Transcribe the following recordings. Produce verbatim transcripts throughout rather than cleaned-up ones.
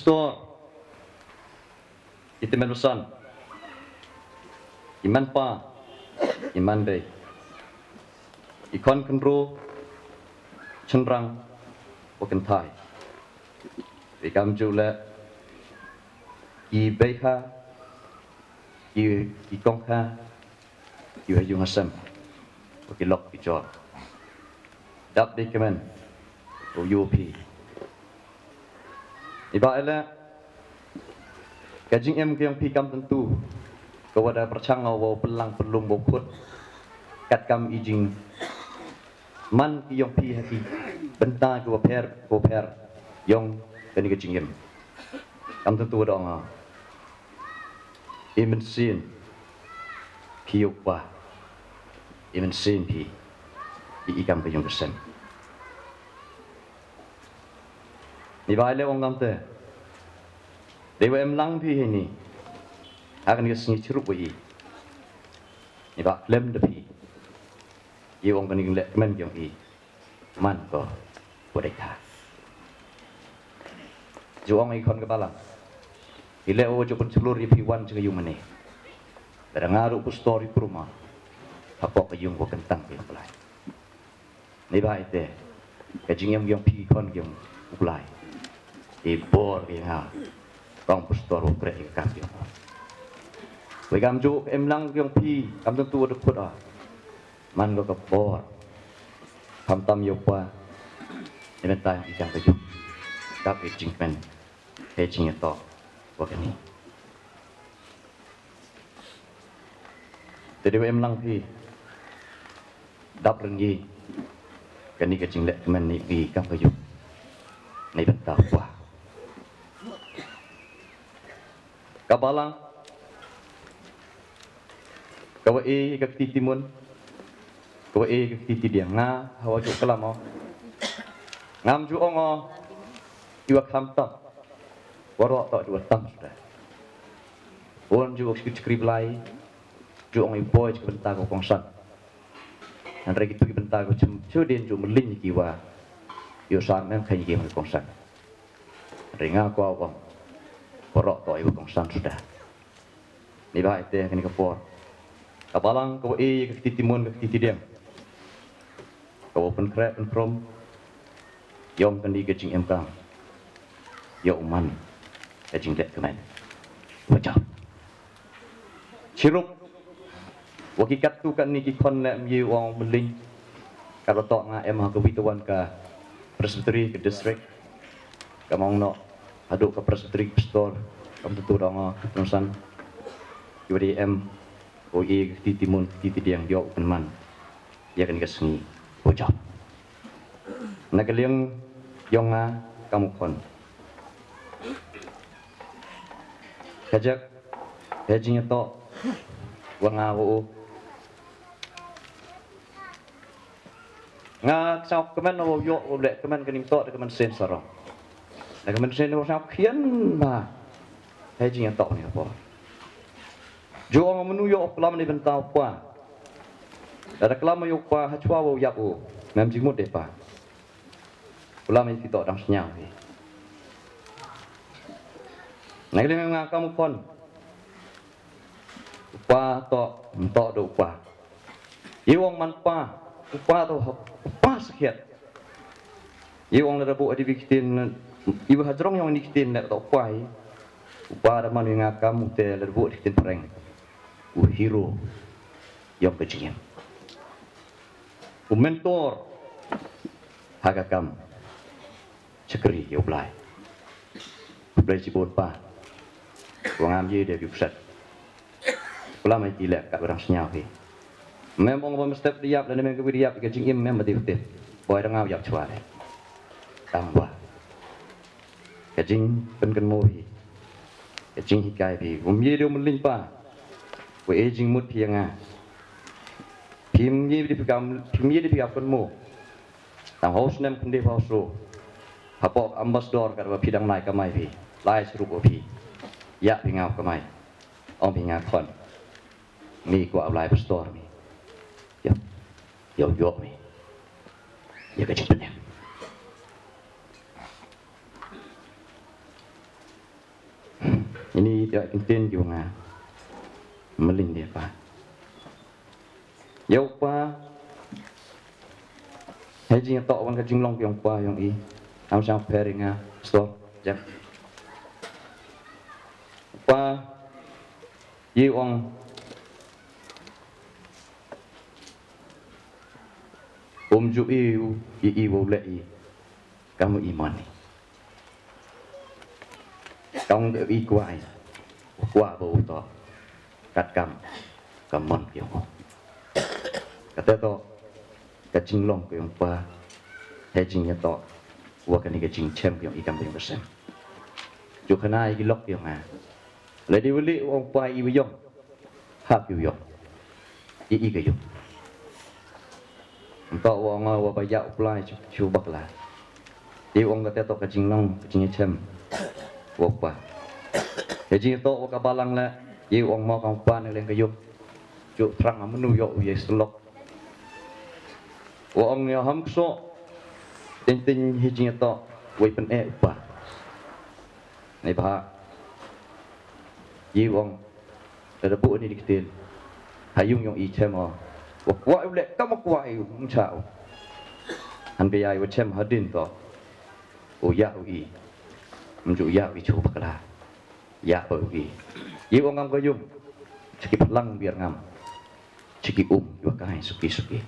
Pastor, ki tymmen basan, ki man pa, ki man bei, ki khon khynroo, shynrang, wa kynthai. Bad kumjuh leh ki beikha, ki, ki kongkha, ki ha ïung ha sem, wa ki lok ki jor. Dap dei kmen, u ïoh phi. Iba ïaleh, ka jingim ka ïong phi kam tentu ka wa da pyrshang, wa pynlang pynlum, wa khut katkam i jing man ki ïong phi ha ki bynta ki wa pher ki wa pher ïong kani ka jingim. Kam tentu wa da ong, i mynsiem phi ïa u kpa, i mynsiem phi i, i kam ka ïong ka sem. Ni ba ai le ong kam te, dei wa em lang phi hi ni, ha kani ka sngi chirup wa i. Ni ba klem da phi, i ong kani ka leh kmen ki ong i. Man ko, ko dei ka. Ju ong i khon ka balang, i leh o ju pun chlur i phi wan jing ïu mane. Dara nga ru ku story pruma, ha pok ka ïung ko kentang ki ong pelai. Ni ba ite, ka jingim ïong phi khon ïong u Blai. I bor ïa nga, kong pastor u kreh ïa ka kam ïong. Wei kam ju em lang ïong phi, kam tentu da khut a. Man ko ka bor. Kham tam ïa u pa. Ïa mynta i jang ka juk. Dap i jingkmen. Hei jingïatoh. Wa kani. Te dei wa em lang phi. Dap ryngi. Kani ka jingleh kmen ni i kam ka juk. Ni bynta wa. Ka balang. Ka wa e ka kti timun. Ka wa e ka kti tidiang nga. Ha wa ju klam o. Ngam ju ong o. Iwa kham tam. Waroh toh ju wa tam suda. Wan ju wa chikri blai. Ju ong i boi chikri bynta ko kongsan. Hynrei kitu ki bynta ko chim chu din ju mling ki wa. Yu sa mem khan ki ma kongsan. Hynrei nga ko ong. Waroh toh i wa kongsan suda. Ni ba ite kani ka por. Ka balang ka wa e ka kti timun ka kti tidiang. Ka wa pynkhreh pynkrom. Ïong kani ka jingim ka. Ïong man. Ka jingleh kmen. Wa jap. Chirup. Wa ki katto katne ki khon leh myi wa ong mling. Ka la toh nga em ha ka wi tawan ka Presbytery ka district. Ka mong noh haduh ka Presbytery ka pastor. Kam tentu da ong ka tungsan. Ki wa dei em. O i ka kti timun kti tidiang ïoh u pynman. Ïa kani ka sngi. Wa jap. Na ka liang ïong nga kam u khon. Ka jak, ka jingïatoh, wa nga wa u. Nga sngewkmen wa u ïoh, wa u leh kmen ka jingïatoh, da ka mynsiem sarong. Da ka mynsiem wa sngewkhian ma. Ka jingïatoh ni ka por. Ju ong mano ïoh u klam ni bynta u pa. Da da klam ïa u pa, ha chwa wa u ïap u. Mem jingmut de pa. U lam i phi toh dang sñiaw hi. Na ka liang nga kam u khon. U pa toh, ym toh da u pa. I ong man pa, u pa toh, u pa sakhiat. I ong lada buh adi bi ktien, i wa hajrong yong ni ktien leh toh u pa i. U pa da man i nga kam u te lada buh adi ktien phareng. U hero. Yong ka jingim. U mentor. Ha ka kam. Shakri ïa u Blai. U Blai shibun pa. Wa ngam ïa dei ïa u set. Kula mai ki leh ka barang sñiaw hi. Mem ong ba mestep di ïap lane mem ka wi di ïap ka jingim mem ba di ktip. Boi da ngam ïap chwa le. Tang ba. Ka jingpynkynmaw hi. Ka jinghikai hi. Um ïa dei u mlien pa. Wa e jingmut phi ïa nga. Phim ïa dei phi kam, phim ïa dei phi kam pynmaw. Tang hos nem kyndit hos ro. Hapoh ambassador kat ba phi dang nai kamai phi. Lai srup ba phi. Ïa phi ngaw kamai. Ong phi nga khon. Mi kwah u lai pastor mi. Ïa. Ïa u ïoh mi. Ïa ka jingpynïap. Ini ïa ki ktien ki ong nga. Mlin dia pa. Ïa u pa. Hei jingïatoh wan ka jinglong ki ong pa ïong i. Am shang pher ïa nga. Stop. Jap. Pa. Ïa ong. Um ju i u i i u le i. Kam i mani. Tang de i kwai. Kwah ba u to. Kat kam. Ka mon ki ong. Kata to. Ka jinglong ki ong pa. Hei jingïatoh. Wa kani ka jingchem ki ong i kam ki ong ka sem. Ju khana i ki lok ki ong nga. Lei di wili u ong pa i wa ïong. Hap ïa u ïong. I i ka ïong. Nto u ong wa ba ïa u plai chu, chu bakla. I u ong kata to ka jinglong ka jingïachem. Wa pa. Ka jingïatoh wa ka balang la. I u ong mo ka ong pa ne leng ka ïong. Chu trang amanu ïoh u ïa selok. U ong ïa ham kso. Ting ting hi jingïatoh. Wei pen eh u pa. Nei bha. I u ong. Lada buh ni di ktien. Ha ïung ïong i chem o. Wa kwah u leh kam wa kwah i u mcha u. Han be ai wa chem hadien to. U ïa u i. Mju ïa u i chu bakla. Ïa u i. I u ong ngam ka ïung. Chaki phalang biar ngam. Chaki um. Ïa kai suki suki.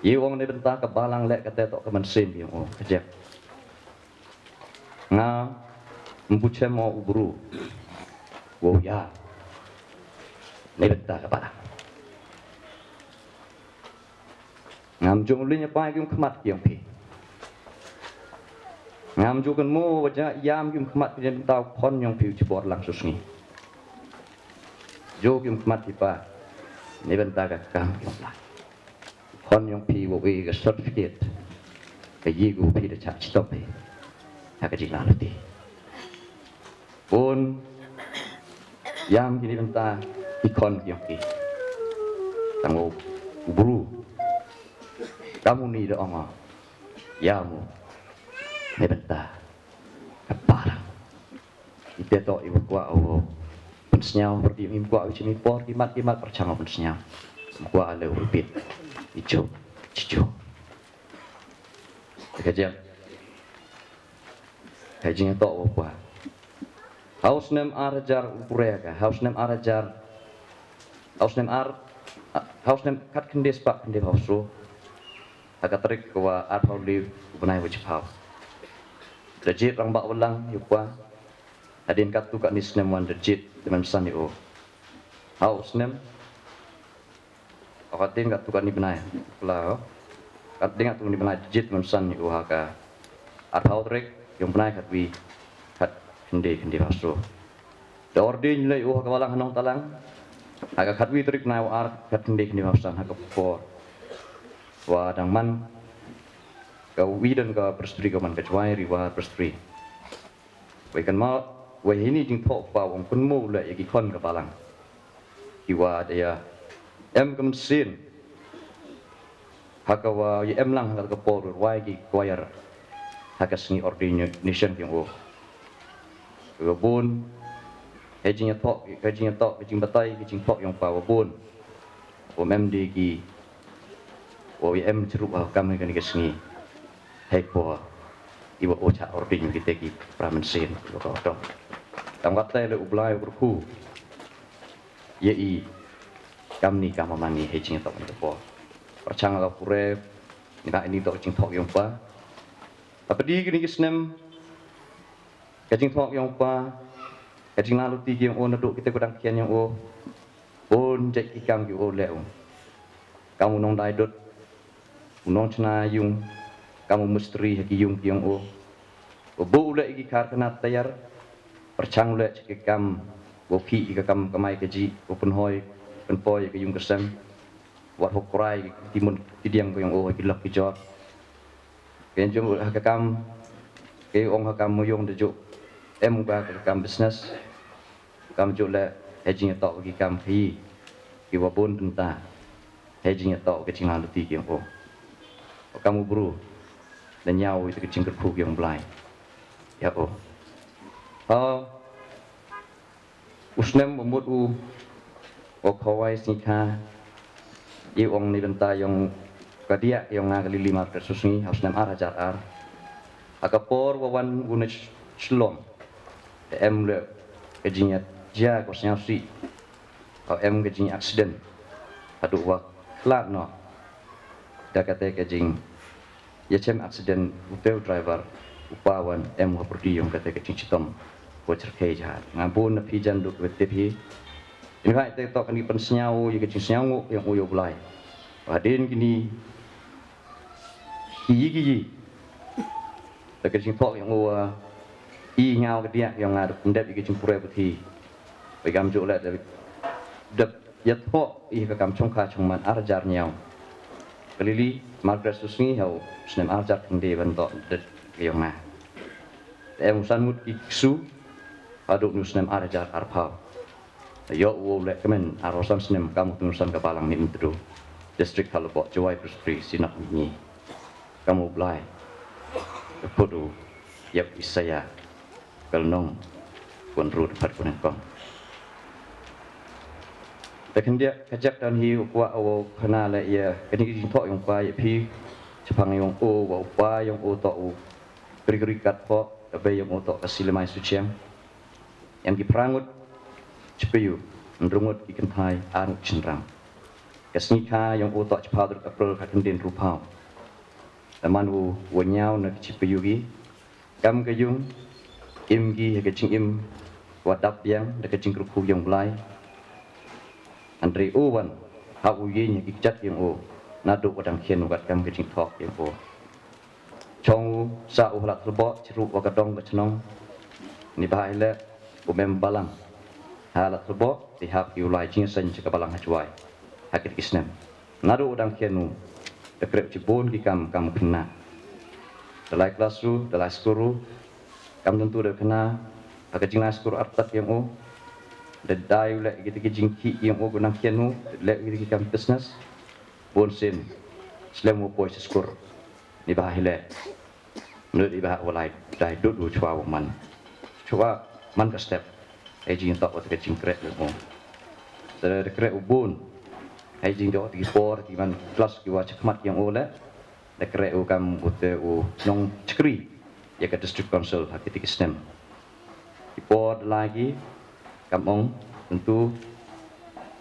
Ïa u ong ne bynta ka balang leh kata to ka mynsiem ïa u ka jep. Nga mbu chem mo u bru. Wow ïa. Ne bynta ka balang. Ngam ju lin ïa pai ki ong khmat ki ong phi. Ngam ju kan mo wa ja ïam ki ong khmat ki ne bynta u khon ïong phi u chibor lang su sngi. Ju ki ong khmat ki pa. Ne bynta ka kam ki ong lang. Khon ïong phi wa wi ka certificate. Ka yi gu phi da chak chitop phi. Ha ka jingla luti. Bun. Ïam kini bynta ki khon ki ïong ki. Tang u bru. Kamu ni da ong. Ïam u. Ne bynta. Ka parang. Ite to i wa kwah u pynsñiaw, pyrdi im kwah u chim i por, ki mat, ki mat, pyrchang u pynsñiaw. Im kwah le u repeat. I chu, chi chu. Ka jam. Ka jingïatoh wa kwah. Ha u snem ar hajar u pure ka, ha u snem ar hajar. Ha u snem ar, ha u snem khat khynde spah khynde phaw so. Ha ka tarik ka wa ar phaw liw u bnai wa chiphaw. Da jied rangbah Balang ïa u pa. Hadien katto katne snem wan da jied da mynsan ïa u. Ha u snem. Ka ding katto katne bnai. Pla. Ka ding katto katne bnai da jied da mynsan ïa u ha ka ar phaw tarik ïa u bnai khatwi. Khat khynde khynde phaw so. Da ordain lei u ha ka Balang ha Nongtalang. Ha ka khatwi tarik bnai wa ar khat khynde khynde phaw san ha ka por. Wa dang man. Ka wi don ka prestri ka man ka Jwai Riwa prestri. Wei kan ma, wei hini jingthoh pa wong pynmo le ïa ki khon ka Balang. Ki wa da ïa em ka mynsiem. Ha ka wa ïa em lang ha ka por rwai ki choir. Ha ka sngi ordination ki ong o. Wa bun. Hei jingïathoh, hei jingïathoh, hei jingbatai, hei jingthoh ïong pa wa bun. Wa em di ki. Wa ïa em chru ha kam hei kani ka sngi. Hei por. Iwa o cha ordin kita ki pra mynsiem. Iwa ka otong. Tang katai le u Blai u kyrkhu. Ïa i. Kam ni kam mani hei jingïathoh ni ka por. Pyrchang la pure. Ni ka ini tok jingthoh ïong pa. Apa di kini ki snem. Ka jingthoh ïong pa. Ka jinglaluti ki ïong o naduh kita kudang kian ïong o. Bun jait ki kam ki o leh o. Kam u nongdai dud. U nongchna ïung. Kam u mistri ha ki ïung ki ïong o. U bu u leh ki karkhana tayar. Pyrchang u leh ki kam. U phi ki kam kamai ka ji. U pynhoi. Pynpoi ka ïung ka sem. Wat hok krai ki timun ki diang ki ïong o ki lok ki jor. Ken jong ha ka kam. Ke ong ha kam mo ïong da ju. Em ka ka kam business. Kam ju le hei jingïathoh ki kam phi. Ki wa bun bynta. Hei jingïathoh ki jinglaluti ki ong o. Kam u bru. Da ñiaw ïa ki jingkyrkhu ki ong Blai. Ïa o. Ha u snem u mut u, u khawai sngikha, i ong ni bynta yong ka diah yong nga ka Lily Margaret Susngi, ha u snem ar hajar ar. Ha ka por wa wan u na Shillong, em le ka jingïat jia ko sngewsi, em ka jing accident, haduh wa khlad noh da kata ka jing ïa chem accident u teu driver, u pa wan em wa pyrdi yong kata ka jingshitom wa cherkhei jahar. Nga bun na phi jan duk wa tip hi. Invite te tok ani pynsngew ïa ka jingsngew nguk yong u ïa u Blai. Hadien kini ki yi ki yi da ka jingthok yong u, i ngaw ka diak yong nga duk ndep ïa ka jingpure puthi. Bai kam juk le da dep ïa thok ïa ka kam chongkha chongman ar hajar ñiaw. Ka Lily Margaret Susngi ha u snem ar hajar khyndai ban tok det ka yong nga. Te em u san ngut ki ksu haduh nu snem ar hajar ar phaw. Ïoh u leh kmen ar san snem kam u tun san ka balang ni Myntdu, district Kalabok, Jowai Presbytery Synod ni. Kam u Blai ka put u ïap Isaiah. Kal nong kun ru dapat kun kong. Te khyndiat ka jak dan hi u kwah u khana le ïa kani ki jingthok yong pa ïa phi. Chapang yong u wa u pa yong u tok u kri kri kat pok, ka bei yong u tok ka silamai suchiang. Yang ki prangut chipiu, ndrungut ki kynthai, arngut chynrang. Ka sngikha yong u tok chiphaw druk April ka kyndin ruphaw. Taman u wa ñiaw na ki chipiu ki kam ka yung, im ki ha ka jingim wa dap biang da ka jingkyrkhu yong Blai. Andre u wan ha u yin ha ki kjat yong u, naduh wa dang khian u kat kam ka jingthok yong u. Chong u sa u ha Lathlbok chiruh wa ka dong ka chnong. Ni ba ha ile u mem balang ha Lathlbok ti hap ki u lai jingsen cha ka balang ha Jowai ha ki ki snem. Naduh u dang khian u da krep chibun ki kam kam u khynnah. Da lai klas ru, da lai skur ru, kam tentu da khynnah ha ka jinglai skur artat yong u. Da dai u le ki ki jingki yong u ku nang khian u le ki ki kam business. Bun sin slem u poi skur. Ni ba ha ile. Nut i ba ha u lai dai dut u chwa u man. Chwa man ka step. Ai jing tok u te ka jingkrek u. Te da krek u bun. Ai jing dok ti por ti man klas ki wa chakmat yong u le. Da krek u kam u te u nong chakri ïa ka district council ha ki ti ki snem. Ki por da lai ki kam ong tentu.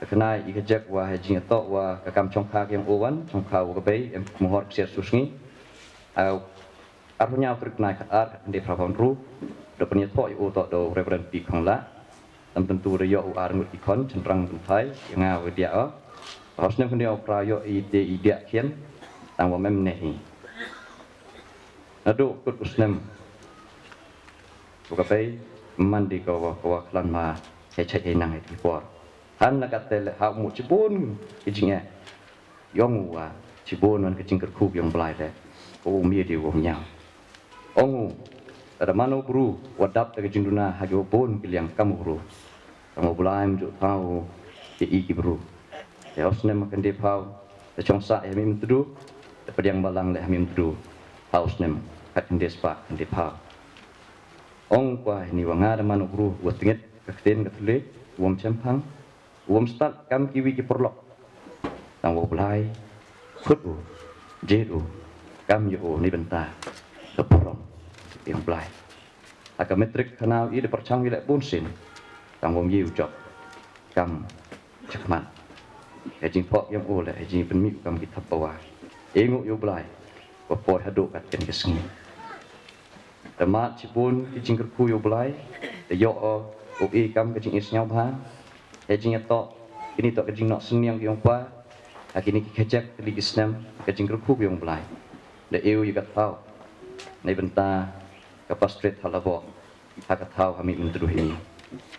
Te khnai i ka jek wa ha jing tok wa ka kam chongkha ki yong u wan chongkha wa ka bei em mohor ksiar Susngi. Au Arphew ñiaw tarik bnai khatar khatkhyndai phra phew hynriew da pynïathoh ïa u toh da u Reverend P Khonglah. Tam tentu da ïoh u ar ngut ki khon chynrang kynthai ïa nga u diah o. Ha u snem khyndai phra ïoh i te i diah khian tang wa mem ne hi. Naduh kut u snem u ka bei man di ka wa ka wa khlan ma hei chai hei nang hei por. Han la ka te le ha u mu chibun ki jingeh. Yong u wa chibun wan ka jingkyrkhu yong Blai te. Ko u mia di u ñiaw. Ong u da man u bru wa dap da ka jingduna ha ki wa bun ki liang kam u bru. Kam u Blai mju thaw ki i ki bru. Te ha u snem khyndai phaw da chong sa ha Mih Myntdu da pdiang balang le ha Mih Myntdu. Ha u snem khatkhyndai spah khyndai phaw. Ong kwa ni wa nga da man u bru wa tngit ka ktien ka thylliej wa ym chemphang. Wom stad kam kiwi ki paralok. Tang wa u Blai khut u jied u kam ïa u ni bynta ka burom ïa u Blai. Ha ka matric khana u i da pyrchang ïa leh bun sien tang wom ïa u jop kam chakmat. Ka jingpok ïa u leh ka jingpynmih u kam ki thap bawa. Ïa ngu ïa u Blai wa poi haduh katken ka sngi. Te mat shibun ki jingkyrkhu ïa u Blai te ïoh u i kam ka jingisngewbha. Ka jingïatoh kini toh ka jingnoh synñiang ïa u pa ha kini ki khajak tylli ki snem ka jingkyrkhu ïa u Blai. Da ïoh ïa ka thaw na bynta ka pastorate ha Laitumkhrah ha ka thaw ha Mih Myntdu hi.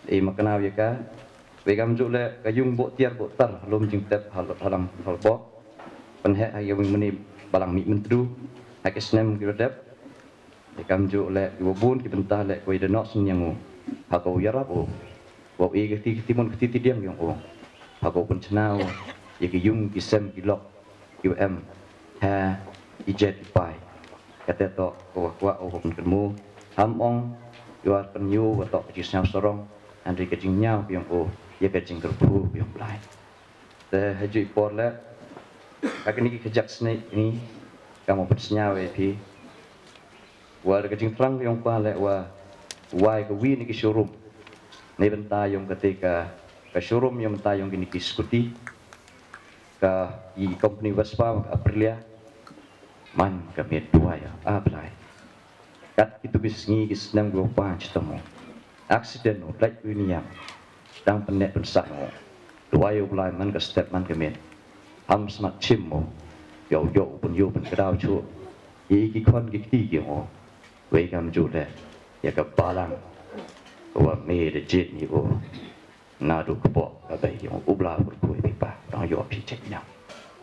Da i makna ïa ka wei kam ju le ka yung bo tiar bo tar halom jingtep ha Laitumkhrah. Pynheh ha ïa wing mani balang Mih Myntdu ha ki snem ki dep. Ïa kam ju le ki wa bun ki bynta le ko i da noh synñiang u ha ko ïarap u wa u i ka ti ki timon ka ti ti diang yong u ha ko pynchna u ïa ki yung ki sem ki lok ki wa em ha i jet i pai. Kata toh ko wa kwah u hok kynmu ham ong Ïa u pynïoh wa toh ka jingsngew sarong, hynrei ka jingñiaw ka ïong u ïa ka jingkyrkhu ka ïong u Blai. Te ha ju i por leh, ha kine ki kjak snieh ngi, kam u pynsngew ïa phi. Wa da ka jingthrang ka ïong u pa leh wa wai ka wi na ki showroom. Neibynta ïong kata ka, ka showroom ïong bynta ïong kine ki scooty. Ka i company Vespa ka Aprilia. Man ka miet duwai, ah Blai. Kat kitu ki sngi ki snem ki u pan chitom u. Accident u, lait u niam. Dang pynneh pynsah u. Duwai u Blai man ka step man ka miet. Ham smat chim u. Ïoh ïoh u pynïoh pynkydaw chuh. Ïa ki khon ki kti ki u. Wei kam ju leh ïa ka balang. Wa me da jied ni u. Naduh kpoh ka bei ïa u Blai u kyrkhu ïa phi pa. Dang ïoh phi check ñiam.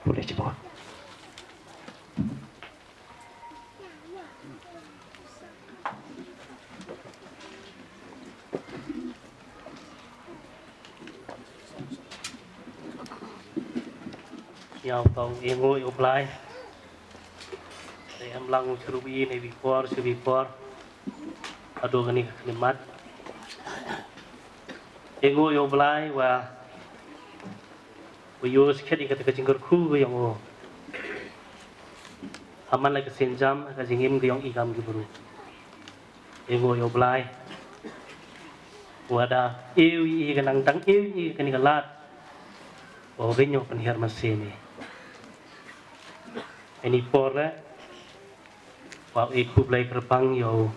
Pule chibot. Ïa u tong ïa ngu ïa u Blai. Te em lang u churu i ne bi por, chu bi por. Adu ngani ka kalimat. Ïa ngu ïa u Blai wa wa ïoh skhet ïa kata ka jingkyrkhu ka ïong u. Haman la ka sienjam ka jingim ka ïong i kam ki bru. Ïa ngu ïa u Blai. Wa da ïa u i ka nang tang ïa u i kani ka lad. Wa u ring ïa u pynhiar masi ni. Ini por eh. Wa u i khublei kyrpang ïa u.